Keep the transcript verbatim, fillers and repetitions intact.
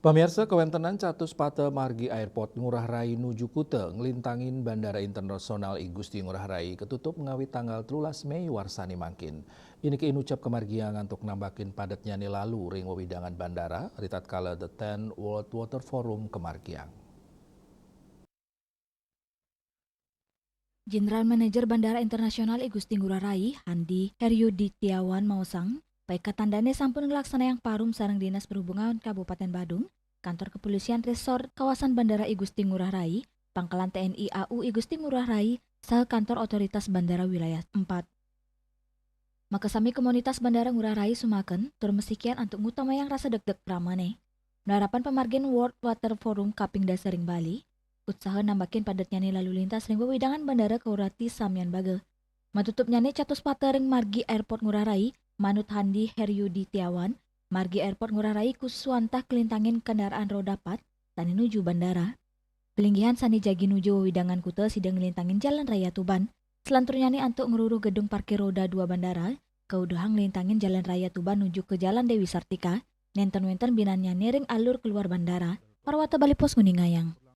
Pamiarsa, kawéntenan catus pata margi airport Ngurah Rai nuju Kuta nglintangin Bandara Internasional I Gusti Ngurah Rai katutup ngawit tanggal telulas Mei warsani mangkin. Ini ké inucap kamargiang antuk nambakin padetnyané lalu ring wewidangan bandara, ritatkala The Ten World Water Forum kamargiang. General Manager Bandara Internasional I Gusti Ngurah Rai, Handi Heryudi Tiawan maosang, paikatandané sampun nglaksanayang parum sareng Dinas Perhubungan Kabupaten Badung, Kantor Kepolisian Resort Kawasan Bandara I Gusti Ngurah Rai, Pangkalan T N I A U I Gusti Ngurah Rai, saha kantor otoritas Bandara Wilayah empat. Makasami komunitas Bandara Ngurah Rai sumaken tur masikian antuk ngutamayang rasa degdeg pramané. Malarapan pamargin World Water Forum kaping dasa ring Bali, utsaha nambakin padetnyané lalu lintas ring wewidangan bandara kaurati samian baga. Matutupnyané catus pata ring margi airport Ngurah Rai, manut Handi Heryudi Tiawan, margi airport Ngurah Rai khusus wantah kalintangin kendaraan roda pat sané nuju bandara. Palinggihan sané jagi nuju wewidangan Kuta sida nglintangin Jalan Raya Tuban. Selanturnyané antuk ngruruh gedung parkir roda dua bandara, kauduhang nglintangin Jalan Raya Tuban nuju ka Jalan Dewi Sartika, nénten wénten binannyané ring alur keluar bandara. Parwata Bali Post nguningayang.